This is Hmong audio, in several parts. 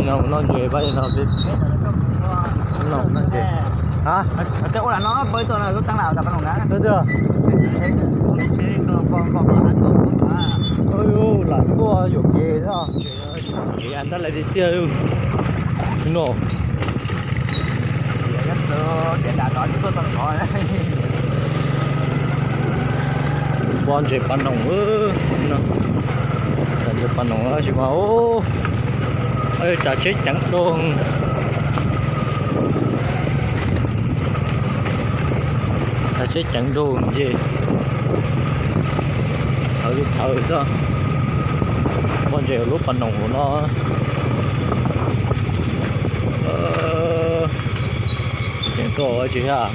No mus noj ntses pab no, no noj ntses. Ha? Twb, lam tuaj yuam kev no. Kev ntag lawm tiag tiag no. Pov ntses pas noog, txhom ntses pas noog tab sis mas, tsav tsheb ceev dua, tsav tsheb ceev dua ces thawv li thawv xwb. Pov ntses lub pas noog no. Ceev tuaj tsis yog,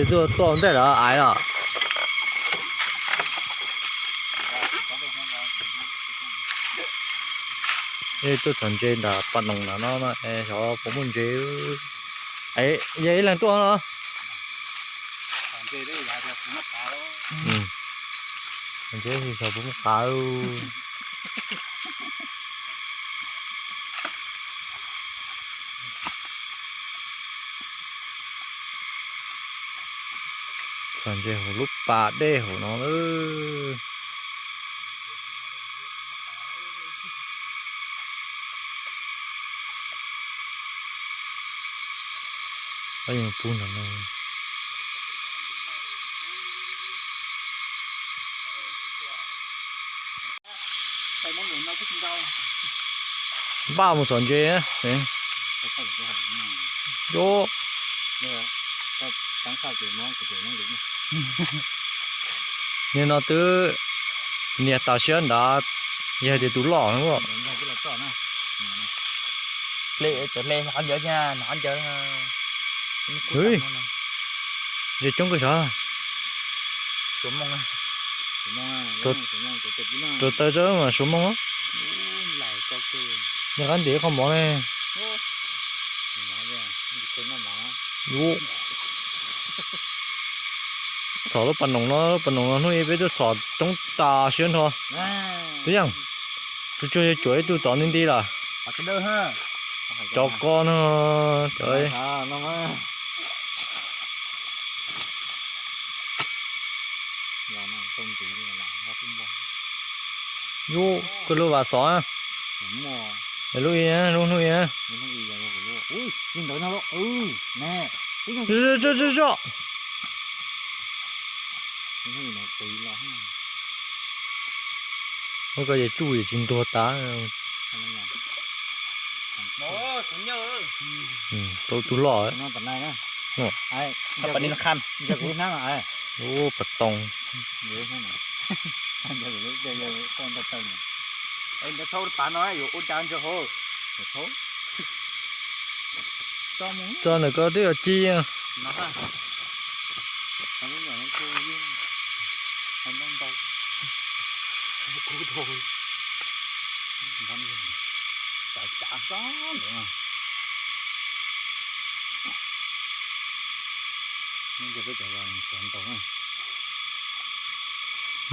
tuaj txog ntej lawm aiv os. Tuaj txhom ntses ntawm pas noog no no, xyov puas muaj ntses. Yog ib leeg tuaj no. Ntses xyov puas muaj qav. Txhom ntses hauv lub pas dej hauv no lawm. Pub no. Npaj mus txhom ntses. Yus, niag no twb niag tas siab ntawd, yog tias tus loj no. Hle, hle qhov ncawv, qhov ncawv. Ntses coob kawg sav. Rau taw tso mas suav mooj. Niag qab ntim qhov mov ne. Txhom lub pas noog no, lub pas noog no hnub ib peb tuaj txhom coob tas siab nrho. Twb yeej tsuas yog cuam ib tug tod nti nti lawm. Cov ko no, cov Yus, koj lub vas xov, lub ib, lub hnub ib. Ua koj ces tsuj ces tsis ntuag tas. Tau tus loj. Ua pas toog. Tso ntawm ko twb yuav ci.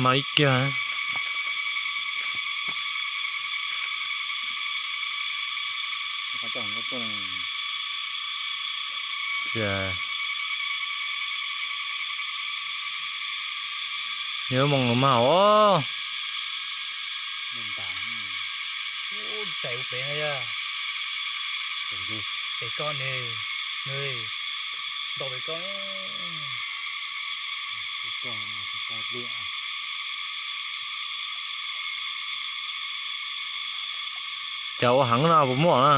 Mas ib kiag. Nws moos mas os. Pem koj ne, ntaus pem koj. Cas ua heev no puas muaj na?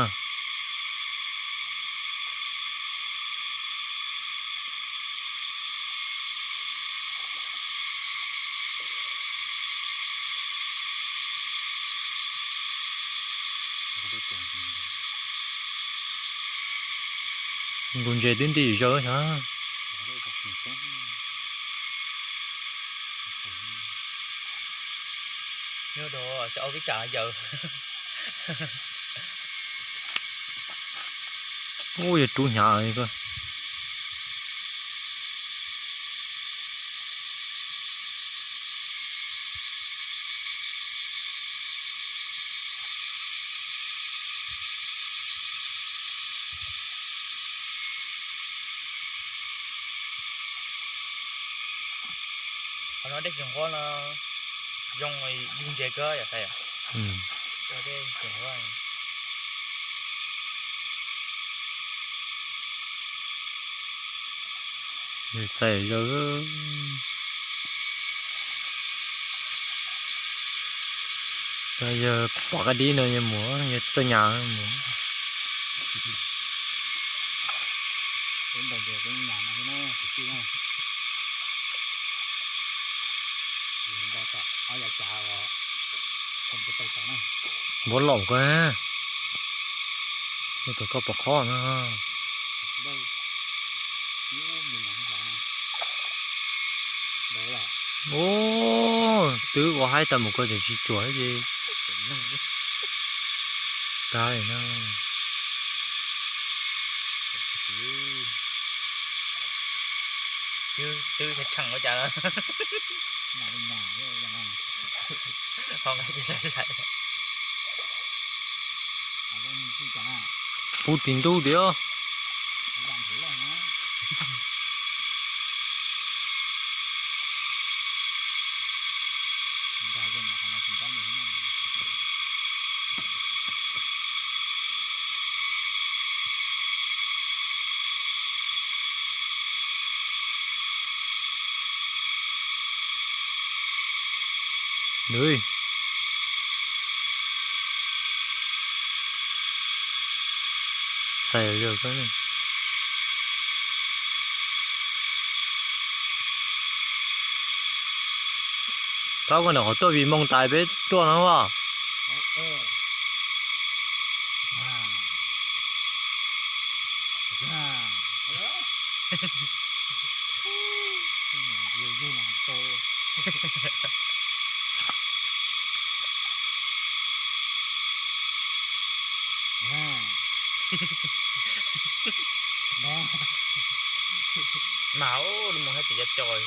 Nkaus ntses twb nti zaws xyov. Nyob rau xyov ua vib tsam yawm. Ub, yog rub hnyav li ko. Qhov no dej tsis nquab no zoo li yug ntses kawg yom, Xais yom. Ua dej tsis nquab. Yawg Xais yawg, yawg pom qab dib no yawg mus, yawg txawj nyas mus. Npau laum koj, tus koj pom qhov no. Ub, twb ua haib tas mus koj tseem tsis tsuam ces tag li no. Twb tshee ua cas. Ho nqa cia lais. Puv tim ntuj tiag. Xais yawg koj ne. Tau koj ntawm qhov tuaj vim moos tais peb tuaj no as. Mas ua lus mus hais tias cov cos,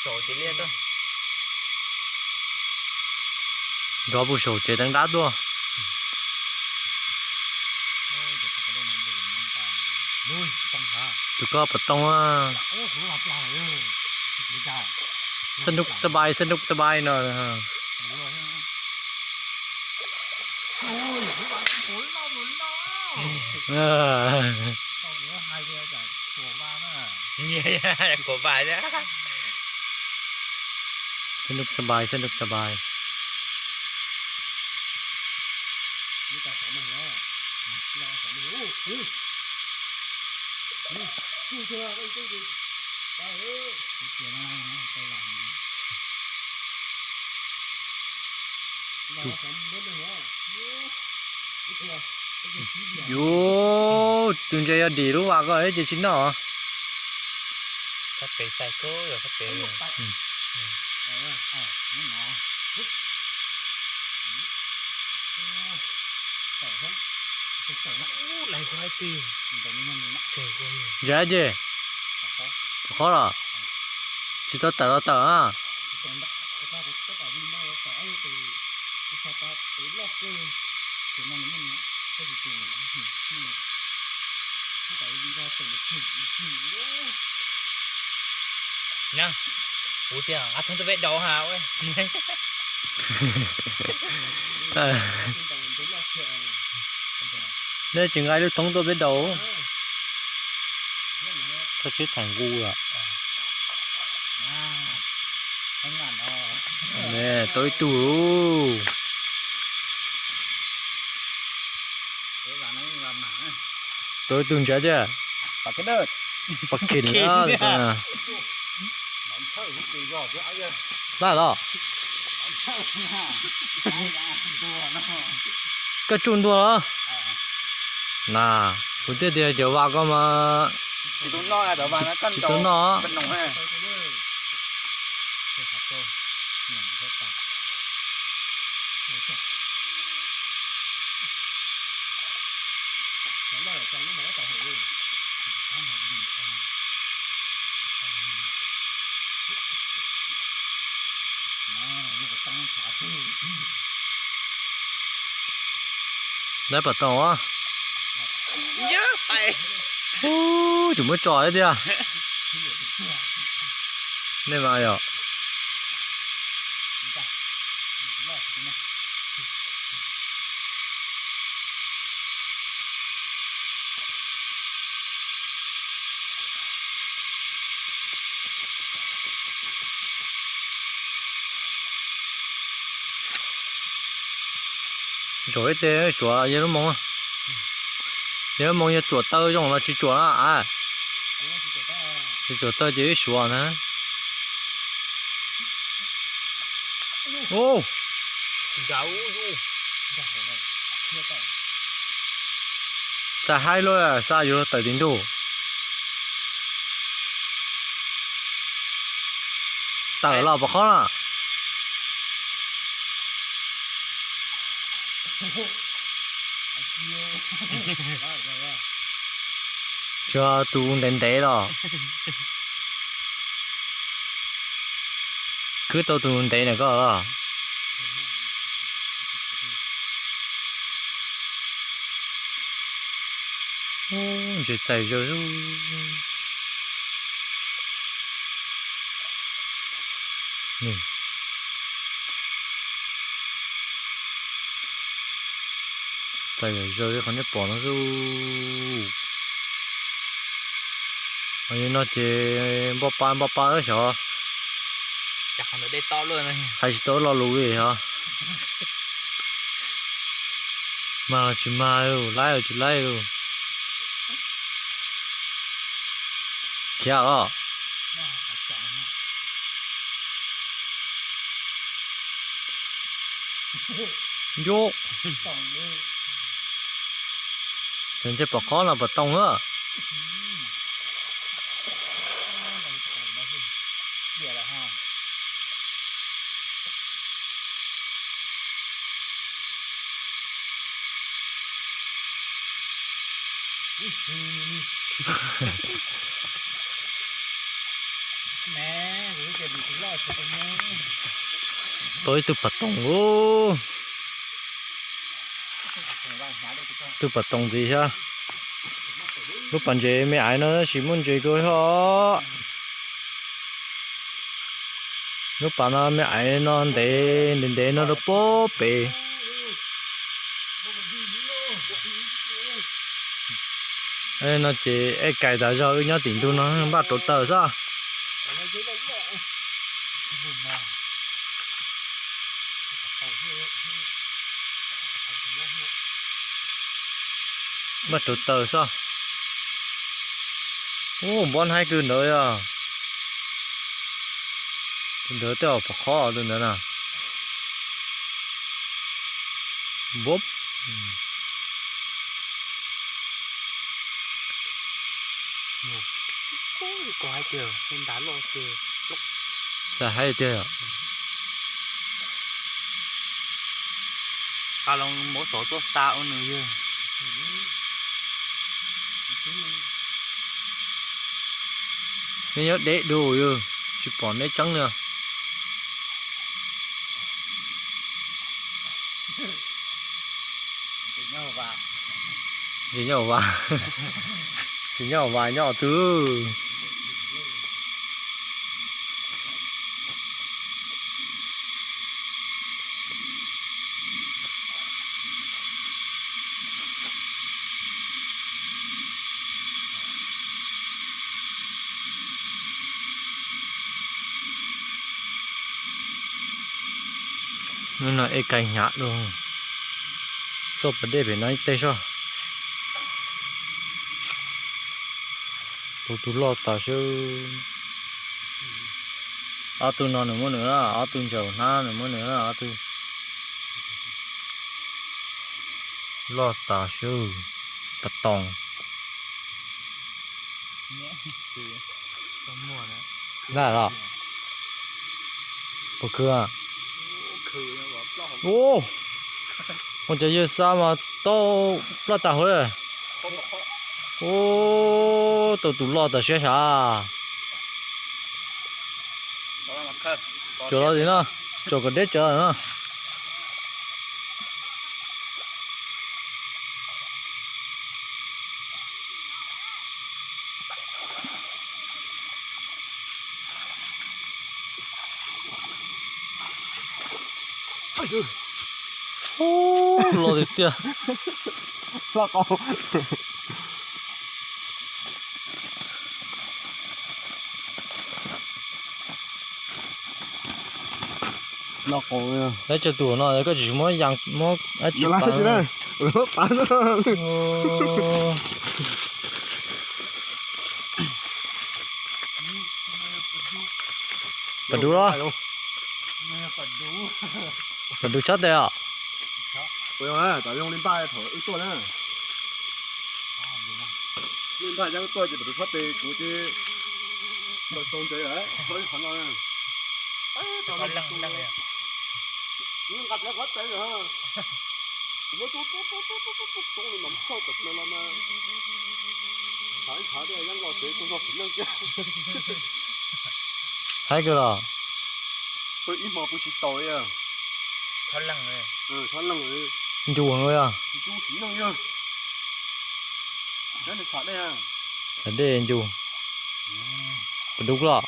cov cos ces liab tuaj. Nrov puag saum tsev teev dab tuaj. Tus koj pom tau. Xab nub xab pai, xab nub xab pai no. Khuav vas thiab. Xab nub xab pai, xab nub xab pai. Yus, tus ntses yog dim lub vas ko ces tsis noj. Qab pem xais kub yog qab pem. Ntsia ces, qhov los tsis tau tawm los tawm na. Kuv tias nqa thoob tuaj peb daus ha. Nej tsis nqa ib lub thoob tuaj peb daus. Koj sib tham nqus lawm. Tau ib tug. Tau ib tug ntsia tiag. Pom kiag lawm. Laj los. Koj tsuj ntua los. Na, kuv thiaj tias cov vas ko mas tsis tau noj. Lawv pom tau os. Ub, tsis muab tso thiab tiag. Nej mas yom. Ntsaum ib teg suav yog lub moo, yog lub moo yog tsuam taw zoo los tsis tsuam na a. Tsis tsuam taw ces wb suav na. Txaus haib luaj, xa yuav luag tawm tim ntuj. Tawm los pom qhov na. Tsuas tus ntev ntev los. Khwb tau tus ntev na koj los. Ntses txais zaws xwb. Txais zaws li qhov nej pom no xwb. Li no ces npaj pab npaj pab xyov. Hais tsis tau lo lus li os. Mag los tsis mag, laib los tsis laib lus. Khiav os. Ncuj. Ntshe pom qhov no pom toog na. Tau ib tug pas toog ub. Tug pas toog ntxiv thiab. Lub pas ntses me aiv no tab sis muaj ntses kawg thiab. Lub pas no me aiv no ntev ntev ntev no rau pem. No ces ej kais tas zog wb nyob tim ntug no npaj rauv taws xwb. Npaj rauv taws xwb. Ub, npob hnab kawg ntawd yog. Tus ntawd tej zaum pom qhov tus ntawd na. Npob. Txawm haib tiag. Nqa loo mov xov tuaj xa ua nws yog. Neb nyob deb dua yog tsis pom neb tseeb li. Tsis nyob hauv vas, tsis nyob hauv vas nyob twg. Hnub no ej kais hnyav dua, txoj pas dej pem no ib teg soj. Tus tus loj tas sab. Ob tug no nws muab nws na, ob tug ntsaum hnab nws muab nws na, ob tug loj tas sab. Pas toog. Laj los. Puas khw? Ub, ua cas yawg xa mas tau ploj tas huv. Ub, tau tus loj tas siab sav. Cuam los tim no, cuam kom deb tsawv no. Los tiag tiag. Lawv tsaws tus no koj tsis muab yas muab dab tsi pav. Pas dub los? Pas dub tshab tes os? Li npaj yog wb tuaj ces pas dub tshab tes kuv ces tau ntses lawm, tau ib qhov no. Kuv nqa rov qhov tes lawm, kuv muab tub tub tub tub tub tub tub li mas muab khawb tom plaws los mas, xav ib qhov tias yeej los tsev tug no txiv neej kiag. Haib kawg los? Pw ib hmo pw tsis tau li. Txhob leej, ncu heev li os. Ncu txiv neej, ncu txiv neej. Txhav dej ncu. Pas dub los?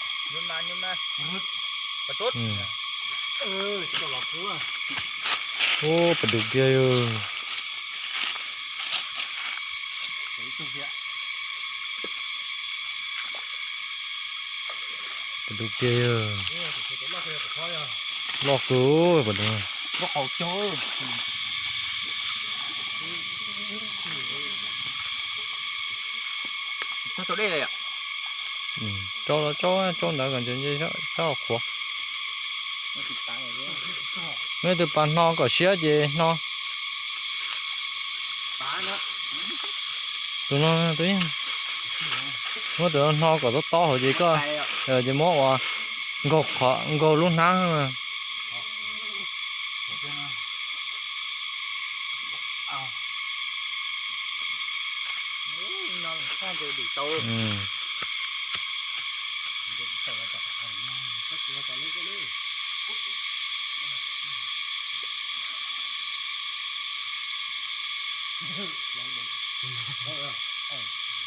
Ub, pas dub kiag. Pas dub kiag. Loj kawg pas dub. Tso los tso, tso ntawd kom ntshe sab qhuav. Nej tus pas hno kom siab ces hno. Tus no, muab tus no hno kom tob tob hauv ces koj, ces muab ua nkaug qhov, nkaug lub hnab.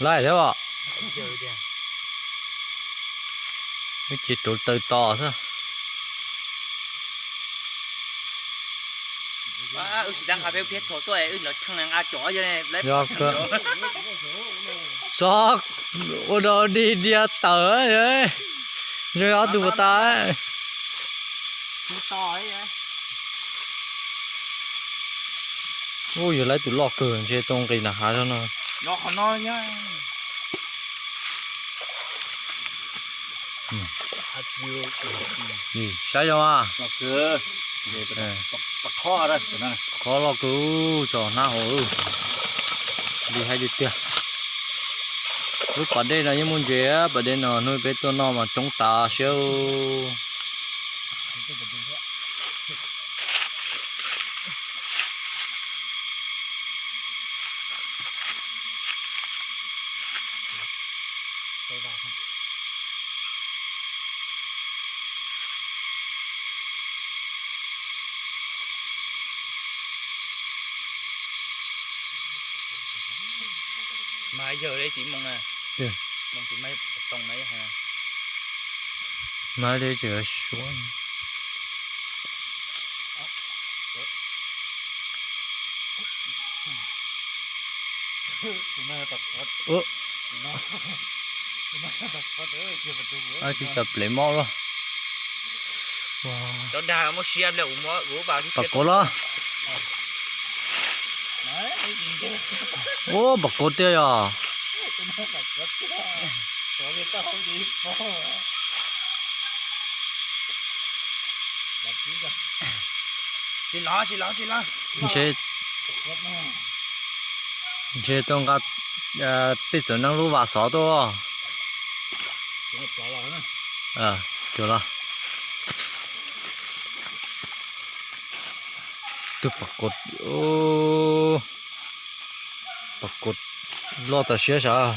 Laij thiab os. Wb tsis rauv taws tos xwb. Wb tsis tau nqa peb phiab txhuam tuaj, wb los tshee nqa cov. Yog kawg. Txhob ua dog dig diag tawm, zoo ob tug puas tas. Ub, yog lawv tus loj kawg ntshe tau nqis nram hav zog no. Saib zoo a. Qhov loj kawg, tso hnab hauv. Li hais tiag tiag, lub pas dej no yeej muaj ntses, pas dej no hnub peb tuaj noj mas coob tas siab. Mas yawg li tsis moo na, moo tsis mai too na. Mas li tsis suav. Tsis tau plev mob luaj. Pas kuv los? Ub, pas kuv tiag yog. Ntshe, ntshe tuaj nqa tej txawm neeg lub vas xov tuaj. Cuag los. Tus pas kuv, pas kuv loj tas siab sav.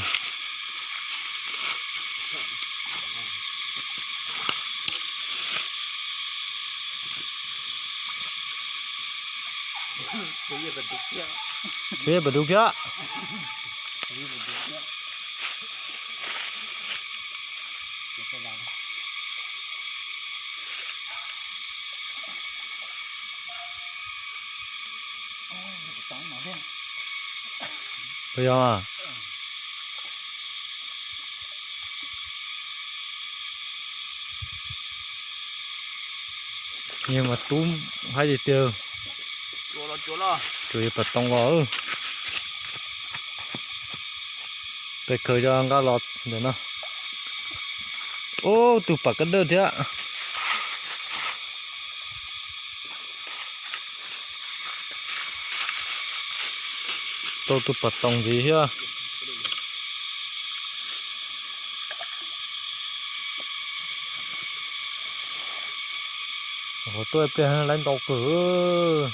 Peb pas dub kiag. Yog mas tub haib tiag tiag. Tsuas yog pas toos los. Peb khaws cov nqaj los ntawm no. Ub, tus pas kab dawj thiab. Tau tus pas toos ntxiv thiab. Hov tuaj pliag laib ntau kawg.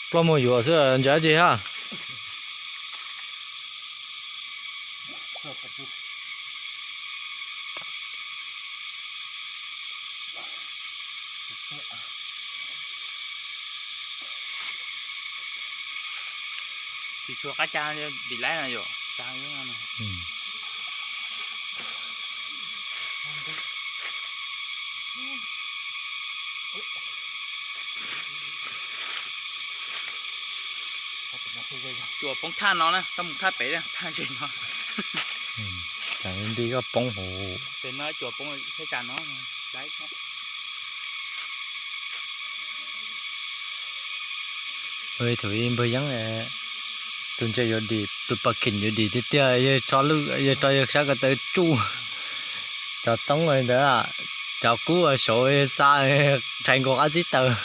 Ploj muag yuav xwb ntsia dab tsi hab. Tsis tshua qab cag li laib no yom. Cuam poob thaj no na, koj mus thaj pem, thaj ntses no. Nti koj poob hauv. Pem no cuam poob thaj tsam no. Thaum ub npawg Yeeb, tus ntses yuav dim, tus pas kheem yuav dim tiag tiag, yawg tso lwj, yawg tso yawg sab ko taw tsuj cov txoob ntawd, cov kub saud xa rhais nkaus qab txib taws.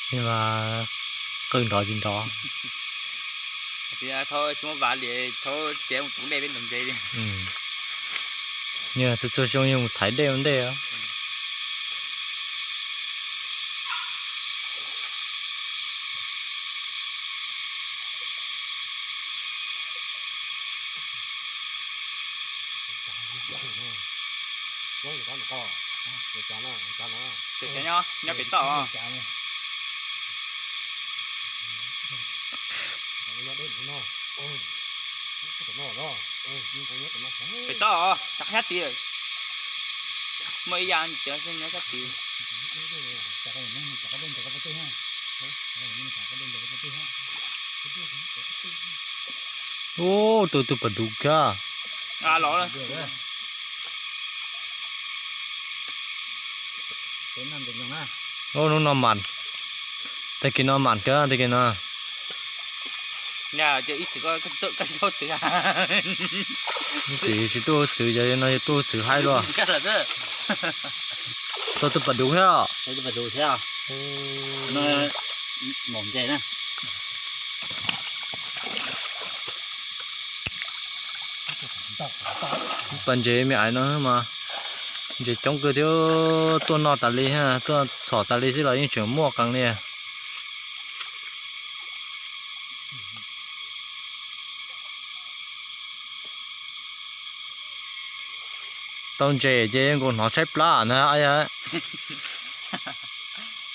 Mas qw nrov tsis nrov. Tsis muaj vas li, thaum tsev mus puv dej peb ntug ntses li. Txhua txhua xyoo yog mus thaiv dej ua ntej. Nyob pem toj. Pem toj, tag hab tid. Muaj ib yam cov nyob sab tid. Ub, tus tus pas duv kiag. Ub, hnub no mas, tag kis no mas kiag tag kis no. Ib txwm tsis tuaj txwv, yog no yog tuaj txwv haib luaj. Tau tus pas duv thiab. Pas ntses me ais no mas ntses coob kawg thiab, tuaj noj tas li, tuaj txhom tas li xwb los yeej tseem muaj qee li. Tau ntses ces nkaus hnov tshaib plab ntag.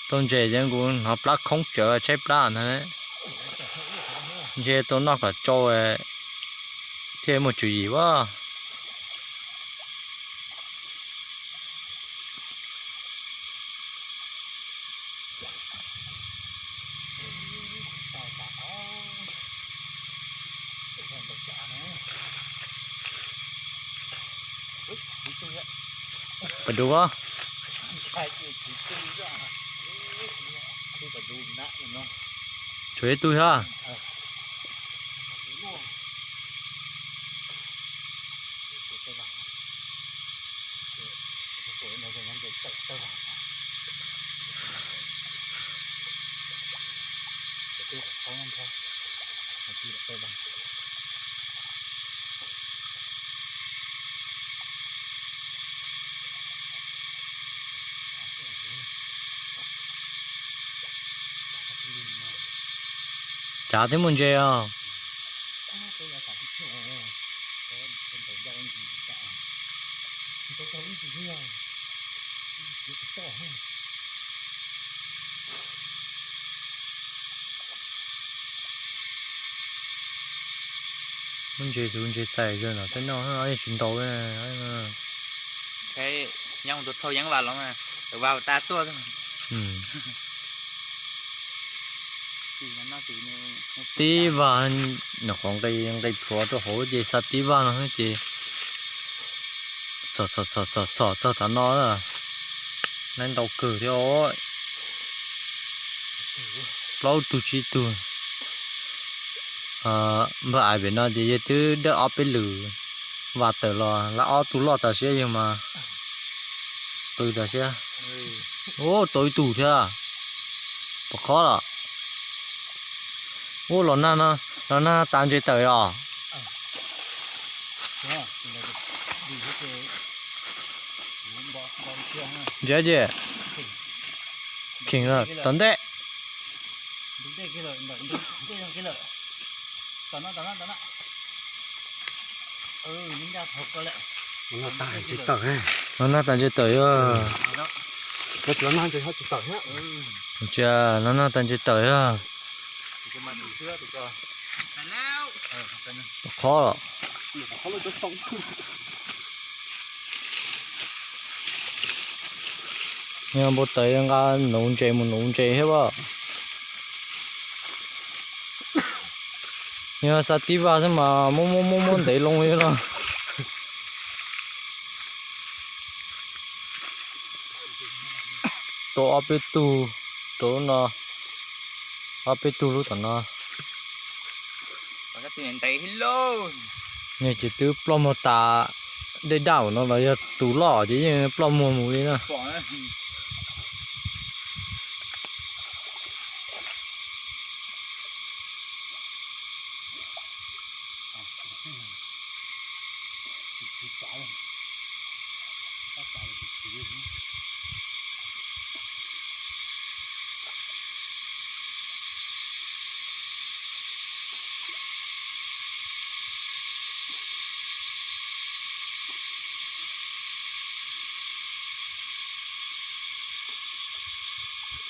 Tau ntses ces nkaus hnov plab khoob tsawv tshaib plab ntag. Ntshe tau noj kom tsau thiaj muaj tswv yim as. Pas duv os. Tshuav ib tug thiab. Cav twb muaj ntses os. Muaj ntses tus ntses txais zaws no tej no yeej tsis ntaus. Nyob tus thauj yeeb vas los, tus vas tas tuaj. Tib vaj, nws qhov nqi nqi plhuav rau hauv ces xa tib vaj no ces txhom txhom txhom txhom txog tav no na. Neeg ntau kawg thiab os. Plaub tug tsib tug. Npawg Ais pem no ces yawg twb dawj ob peb lwm vas tawm los lawm, ob tug loj tas siab yawg mas qw tas siab. Ub, tau ib tug thiab. Pom qhob los. Ub, los nag, los nag tas ntses tawm os. Ntsia ces, kheev lawm tom ntej. Los nag tas ntses tawm yog. Ntsia, los nag tas ntses tawm yog. Qhob los. Yog npau taws nqa nuv ntses mus nuv ntses thiab as. Yog xa tib vaj xwb mas muab muab muab muab ntev loo li no. Tau ob peb tug, tau lub no, ob peb tug lub tom no. Nws ces twb ploj muag tas, dej daj no los yog tus loj ces yeej ploj muag mus li na.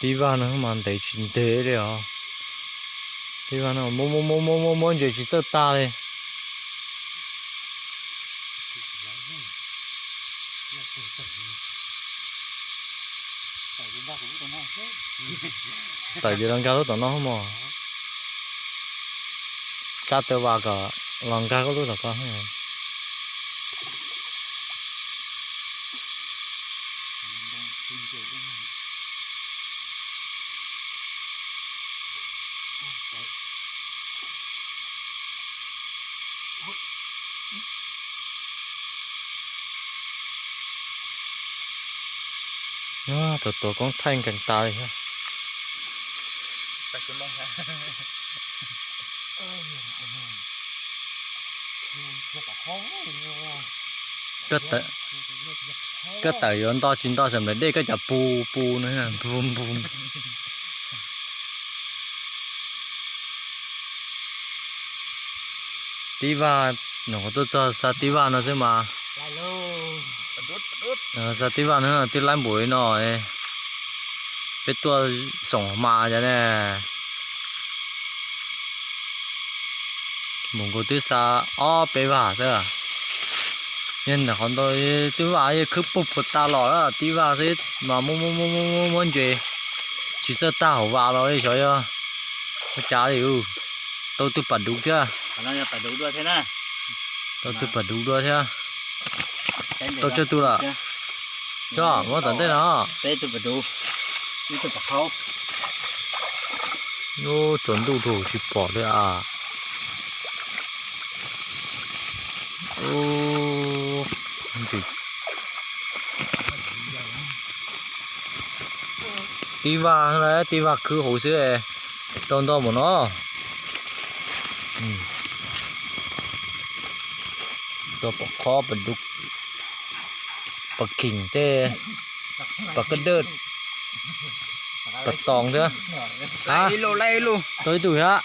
Tib vaj no mas ntev tsis ntev li os. Tib vaj no muab muab muab muab muab ntses tsis txawj tag li. Tawm ces los nkag lub tom no mog. Tsab taw vas kom los nkag koj lub tom ko. Tus tuav koob thaij nkees tas li thiab. Koj tawm yuav nto tsis nto xam nplawm dej koj cov pu pu no pu pu. Tib vaj, nws qhov tuaj txog xa tib vaj no xwb mas. Xa tib vaj no twb laib npaum li no. Peb tuaj xoom mas cov ne. Mus nkaus twb xa ob peb vaj xwb. Yog ntawm qhov ntawd twb vaj yeej khwb puag puag tas los tib vaj xwb mas muab muab muab muab ntses tsis txawj tag hauv vas los li xyov yog ua cas li. Tau tus pam duv thiab. Tau tus pam duv dua thiab. Tau tsawg tus lawm? Coj muab tom ntej no. Ub, tsaus ntuj dhau tsis pom li as. Tib vaj, tib vaj khwb hauv xwb, rau ntau mus no. Tua pom qhob, pom kheem tej, pom kab dawj, pom toos thiab. Tau ib tug thiab.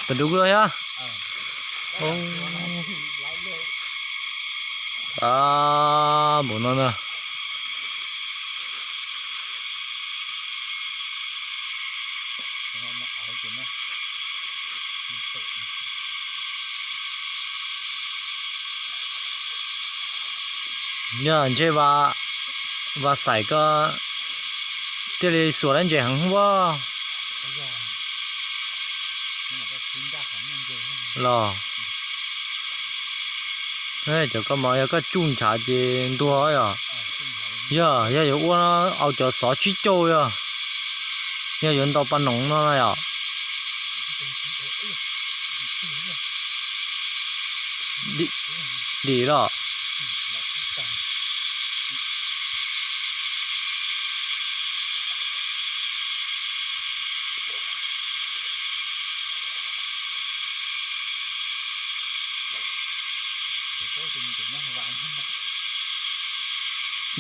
Pom duv luaj thiab. Npaum no na. Yog ntshe Vas Xais koj thiaj li xuas lawv ntses heev ua los. Cov koj mas yog koj tsuj nchav ces ntuag yog. Yog, yog yuav ua au cov xov tsib caug yog, yog yuav ntau pas noog no na yom. Dim los.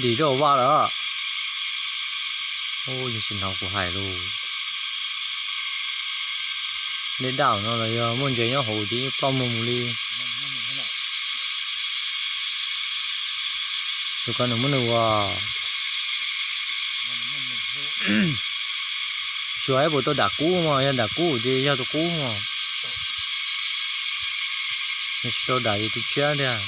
Dim rau vaj lawm. Ub, yeej tsis hnov kuv hais lauj. Dej daj no los yog muaj ntses nyob hauv ces ploj muag mus li. Tus ko nws muab nws ua, xyuas ib puas tau dam kub mas, yog dam kub ces yog tus qub mas. Yog tsis tau dam ces tus tshiab tiag.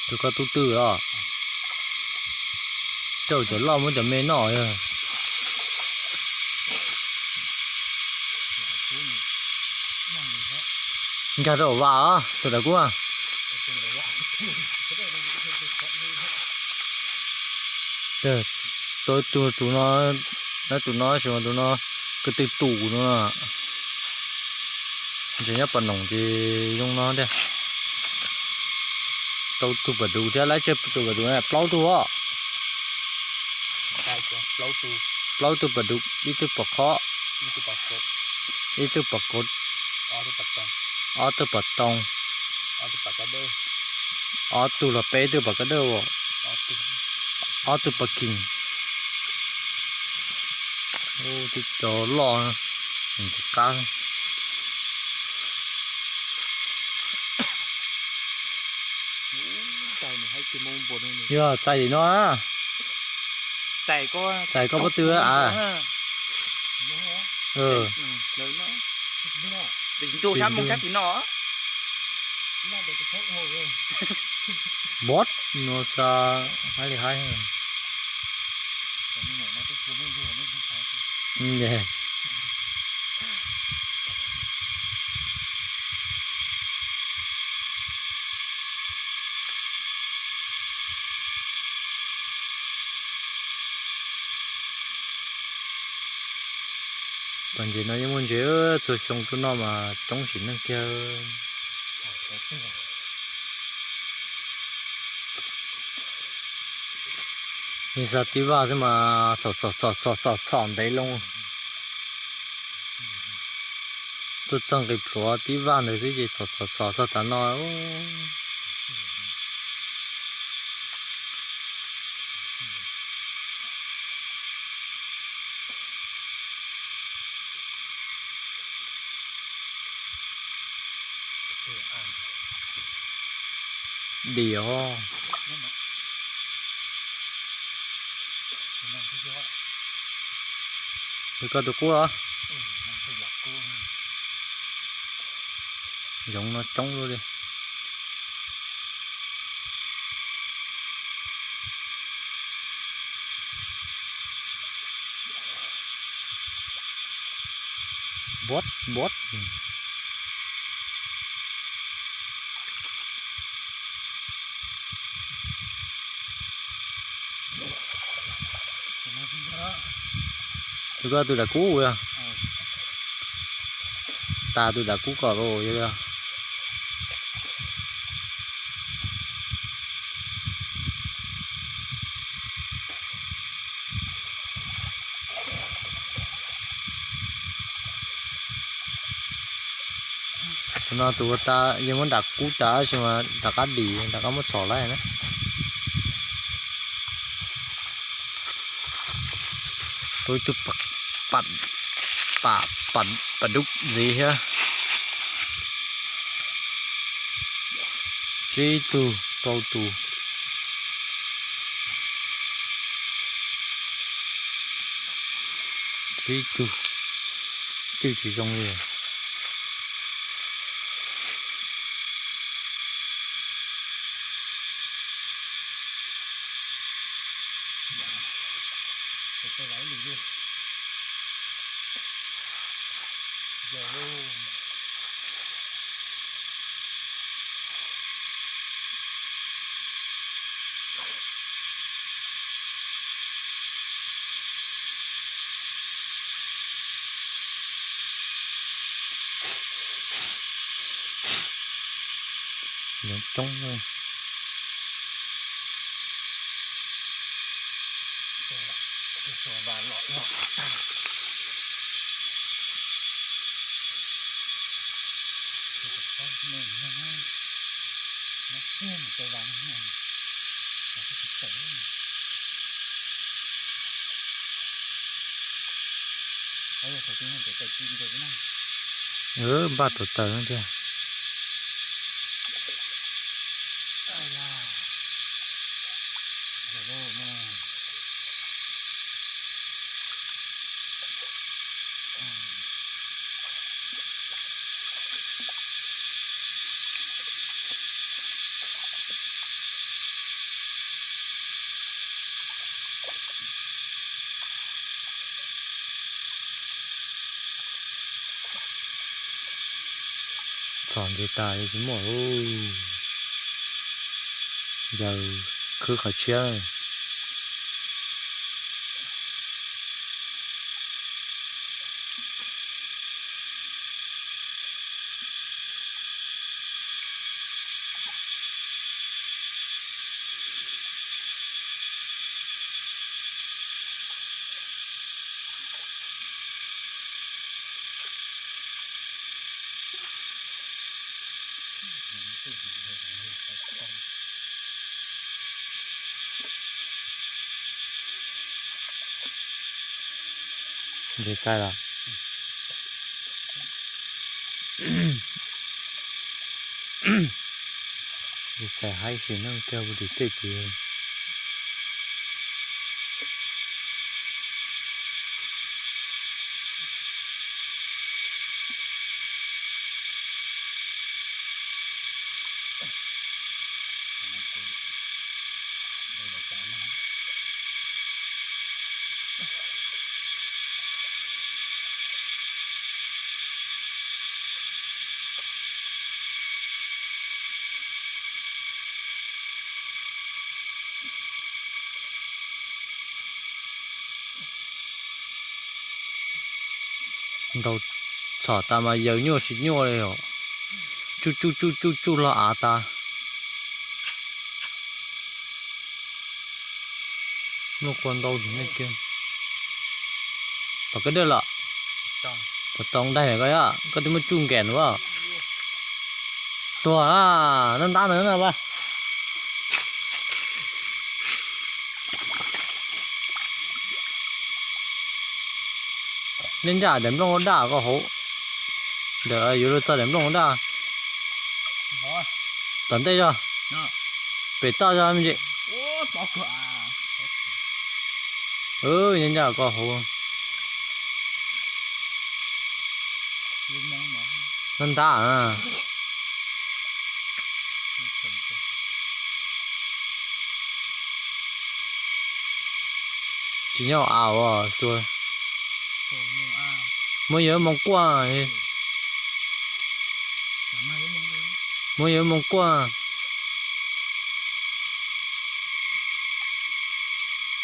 Tus ko tub twg os? Rau cov loj muab cov me noj. Nkag rau hauv vas os tus dam kub. Tus, tus no, tus no xyov tus no ko tw tus no. Ntses nyob pas noog ces zoo no tiag. Tau tus pas dub thiab, lawv tsawg tus pas dub na? Plaub tug os. Plaub tug pas dub, ib tug pas khob, ib tug pas kaus, ob tug pas toog, ob tug los peb tug pas kab dawj, ob tug pas kis. Ub, tib co loj, qab. Yog txais tim no, txais koj pob tw a. Ntuj, xyab moo xyab tim no. Bot no xa haib li haib. Pas ntses no yeej muaj ntses, txhua xyoo tuaj noj mas coob sim neej kiag. Yeej xa tib vaj xwb mas txhom txhom txhom txhom ntev loo. Tuaj txog nqis plhuav tib vaj ntawd xwb ces txhom txhom txhom txog tav no. Dim os. Tus ko tus qub los. Yoov no coob luaj li. Bot bot. Tus ko tus dam kub yog. Tas tus dam kub kom los yog. Tus no tus ua tas yeej muab dam kub tas tab sis mas rov qab dim rov qab muab txhom lawm na. Tus ib tug pas, Pam, pam, pam dub ntxiv thiab. Tsib tug, rau tus, tsib tug, twb tsis zoo li. Coob. Npaj tau taws no tiag. Txhom ntses tas tsis muaj, yawg khwb qhov tshiab. Ntses txais los? Ntses txais haib xwb no, kawg ua tim tej tid. Ntaus txhom tas mas yawg nyuaj tsis nyuaj li os. Tsuj tsuj tsuj tsuj tsuj los av tas. Muaj kua ntau ne kiag. Tom koj dej los? Tom tau daig koj, koj twb muab tsuj nkaim na. Tuag na, ntab ntab na na. Nej ncaj daim nplooj ua daj koj hauv. Ntawm yuav luag txog daim nplooj ua daj. Tom ntej zog. Pem toj zog me ntsis. Nej ncaj koj hauv. Ntab ntab. Tsis nyob av ua xua. Muab yawg moos kuaj. Muab yawg moos kuaj.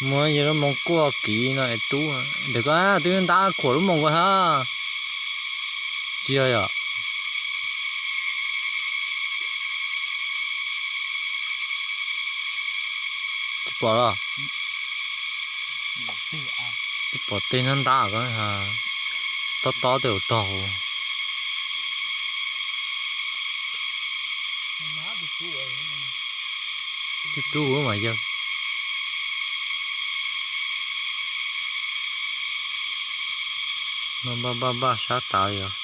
Muab yawg lub moos kuaj kiv no es tub. Ntawm koj twb ntab khuam lub moos ko hab. Tsis yog yom? Tsis pom los? Tsis pom tej ntab ntab ko, tob tob tej ua tog. Tub tub mas yawg. Npaj npaj npaj sab tav yog.